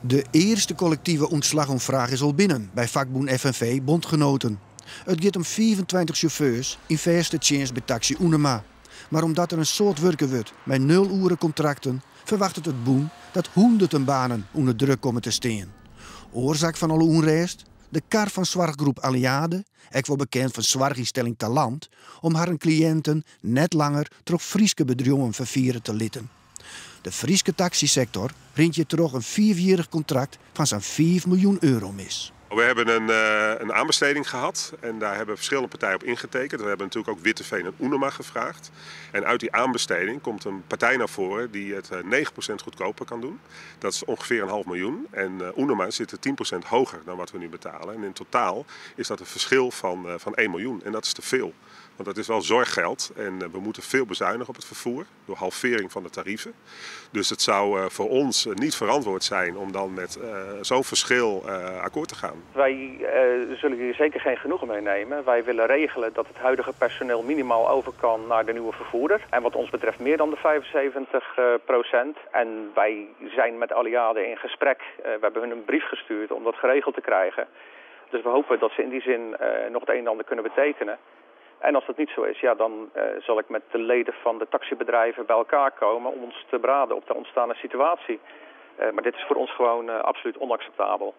De earste kollektive ûntslachoanfraach is al binnen by fakbûn FNV Bondgenoten. It giet om 25 sjauffeurs yn fêste tsjinst by Taxi Oenema. Mar omdat der in soad wurke wurdt mei nul-oerekontrakten, ferwachtet it bûn dat hûnderten banen ûnder druk komme te stean. Oarsaak fan alle ûnrêst? De kar fan soarchgroep Alliade, ek wol bekend fan soarchynstelling Talant, om harren kliïnten net langer troch Fryske bedriuwen ferfiere te litten. De Fryske taksysektor rint hjirtroch in fiifjierrich kontrakt fan sa'n 5 miljoen euro mis. We hebben een aanbesteding gehad en daar hebben verschillende partijen op ingetekend. We hebben natuurlijk ook Witteveen en Oenema gevraagd. En uit die aanbesteding komt een partij naar voren die het 9% goedkoper kan doen. Dat is ongeveer een half miljoen. En Oenema zit er 10% hoger dan wat we nu betalen. En in totaal is dat een verschil van 1 miljoen. En dat is te veel. Want dat is wel zorggeld en we moeten veel bezuinigen op het vervoer door halvering van de tarieven. Dus het zou voor ons niet verantwoord zijn om dan met zo'n verschil akkoord te gaan. Wij zullen hier zeker geen genoegen mee nemen. Wij willen regelen dat het huidige personeel minimaal over kan naar de nieuwe vervoerder. En wat ons betreft meer dan de 75%. En wij zijn met Alliade in gesprek. We hebben hun een brief gestuurd om dat geregeld te krijgen. Dus we hopen dat ze in die zin nog het een en ander kunnen betekenen. En als dat niet zo is, dan zal ik met de leden van de taxibedrijven bij elkaar komen om ons te beraden op de ontstane situatie. Maar dit is voor ons gewoon absoluut onacceptabel.